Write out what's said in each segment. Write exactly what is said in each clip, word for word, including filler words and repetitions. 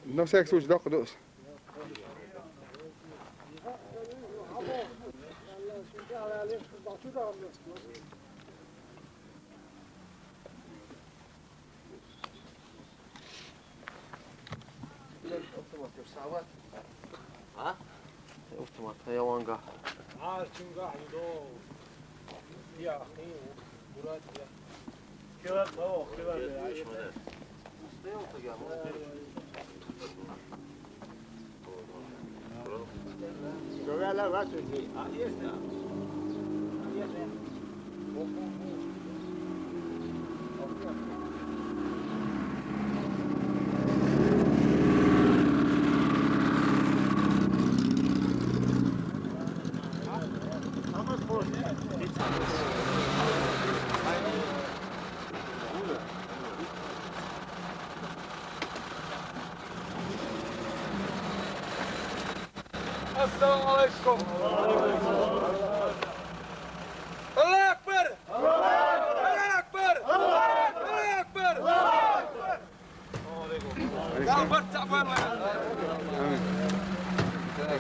На всякий случай, да, кудус. А? Автомат, яванга. Арчунга худо. Я, ху, бурат, я. Килат, о, килат, я. السلام عليكم. الله أكبر. الله أكبر. الله أكبر. تعال برد تعبان وين؟ آمين.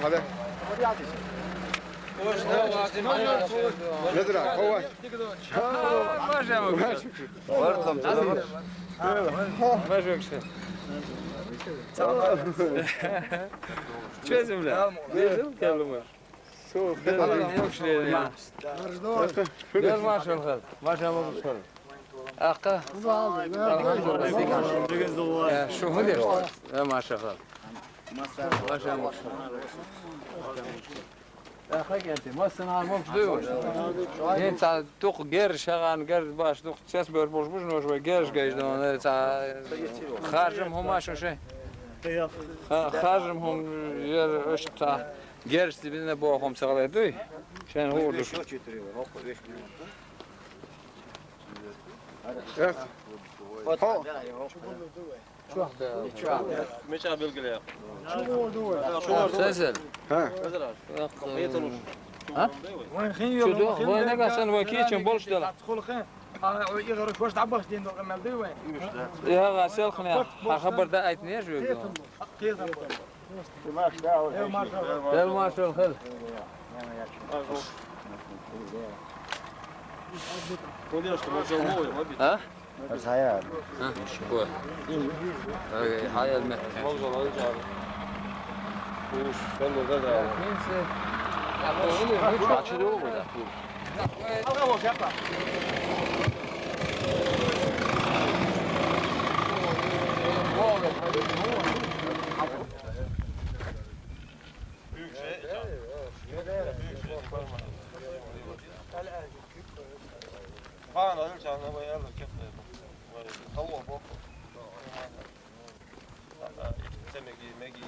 مرحبا. نزرع، قوة. ما جاوبش. ما جاوبش. Çözümle. Çözüm kelime. Yok şey ya. Gel maşallah. Maşallah. Akka. Elhamdülillah. Ya, şu hadi. Ya, maşallah. Maşallah. Akka geldi. Masın almak diyor. Ne ta tuk ger şagan ger baş tuk ses bör boş boş noş ve ger gejde onu ta harcım homa şu şey. Ha, harcım hom yer işte. Gerisi birine bu okum sağlay duy. Sen hurdur. Evet. Ho. Meçe belgili ya. Sezel. Ha. Yok. Ha? Şu da, bu ne kadar sen vakit için borç da. Ya, gasel xine. Ha, haber de ayt ne şu. Gel maşallah. Ha? Ha, bu. Hay elmet. Açılıyor mu da? Büyük şey. Büyük şey. Bana da ölçü anlamaya alır. Hava bok. Semegi, megi.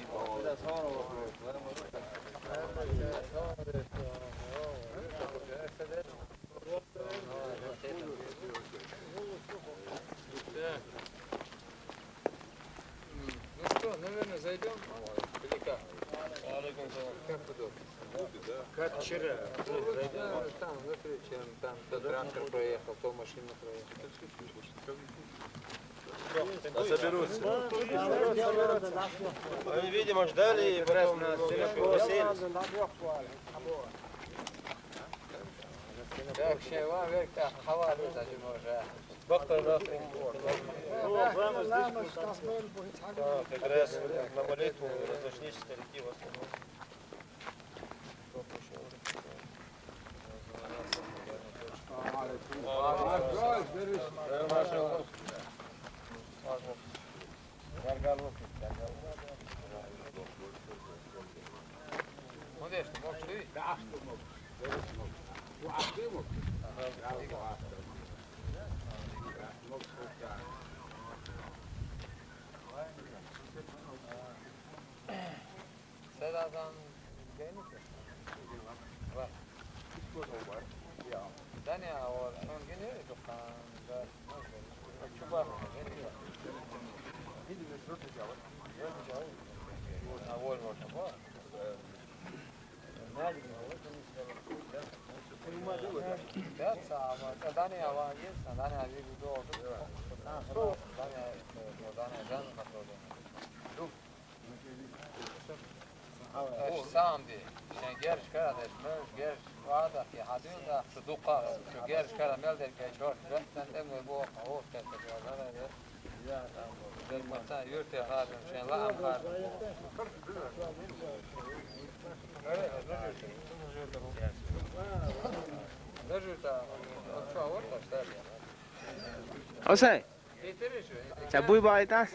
Ну что, наверное, зайдем? Или как? Как удобно? Как вчера. Зайдем, там, навстречу, там, то трактор проехал, то машина проехала. Соберутся. Они, видимо, ждали, и потом нас спросили. Так, şey var, ver, hava alıyoruz acaba hoca. Bak da nasıl. Как раз на молитву разошлись старики в основном. Sedadan gene var. Dani ya, o son gene dukan da. Çuba. Ha, vol, vol, vol. Dani ya, var, yes, Dani ya, bir doğru. Dani ya, Dani ya, Dani ya, Dani ya. Tamam diye. Sen gel çıkar hadi. Gel çıkar hadi. Şu dukka, şu gel çıkar hadi. Gel çıkar hadi. Gel çıkar hadi. Osei, sä bui baitan?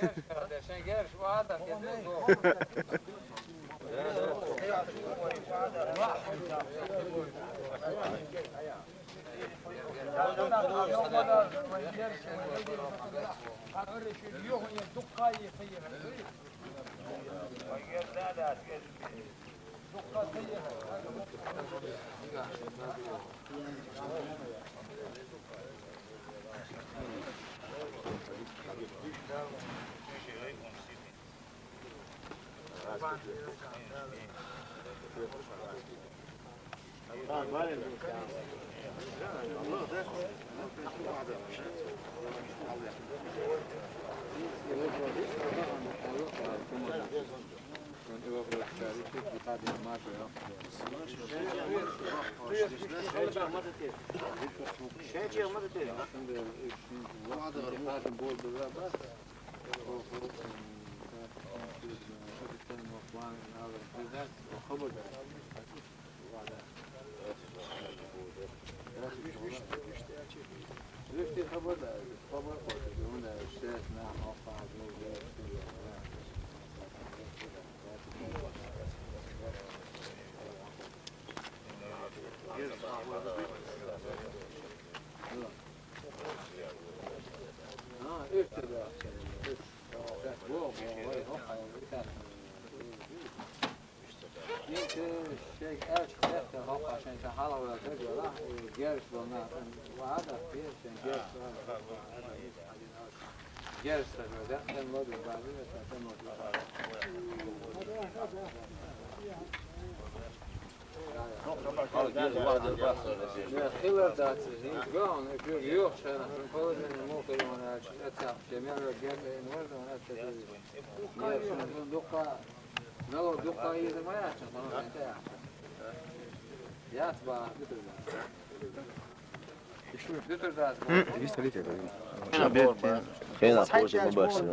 Хрена позже мы башни.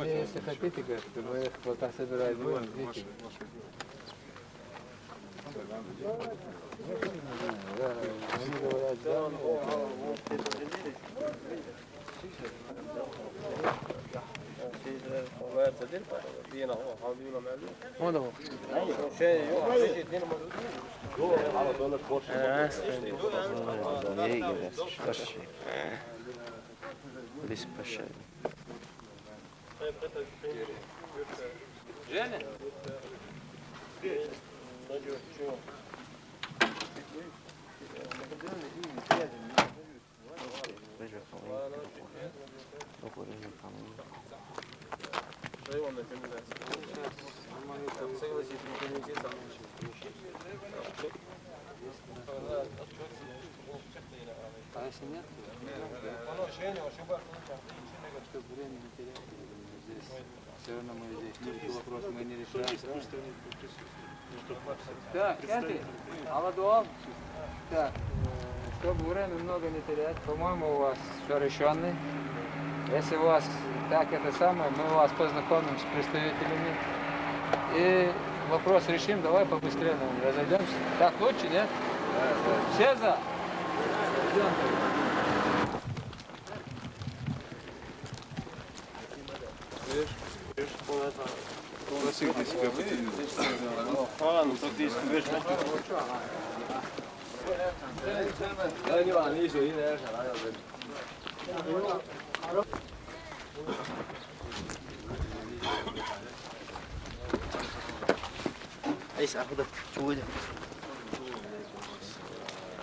Если хотите, говорит, мы их пока собираем, будем, видите. Да, они говорят, да, А если нет? Чтобы время не терять, здесь все равно мы здесь никакие вопросы мы не решаем, правильно? Так, это, Аладуал. Так, э, чтобы время много не терять, по-моему, у вас все решенный. Если у вас так это самое, мы вас познакомим с представителями. И вопрос решим, давай побыстрее, наверное, разойдемся. Так лучше, нет? Все за? Ай, сахуда, чугуйда.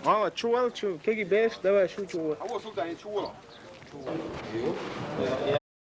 Мама, чувал, чу, кеги беш, давай, шу чувал. А вот, султан, чувал.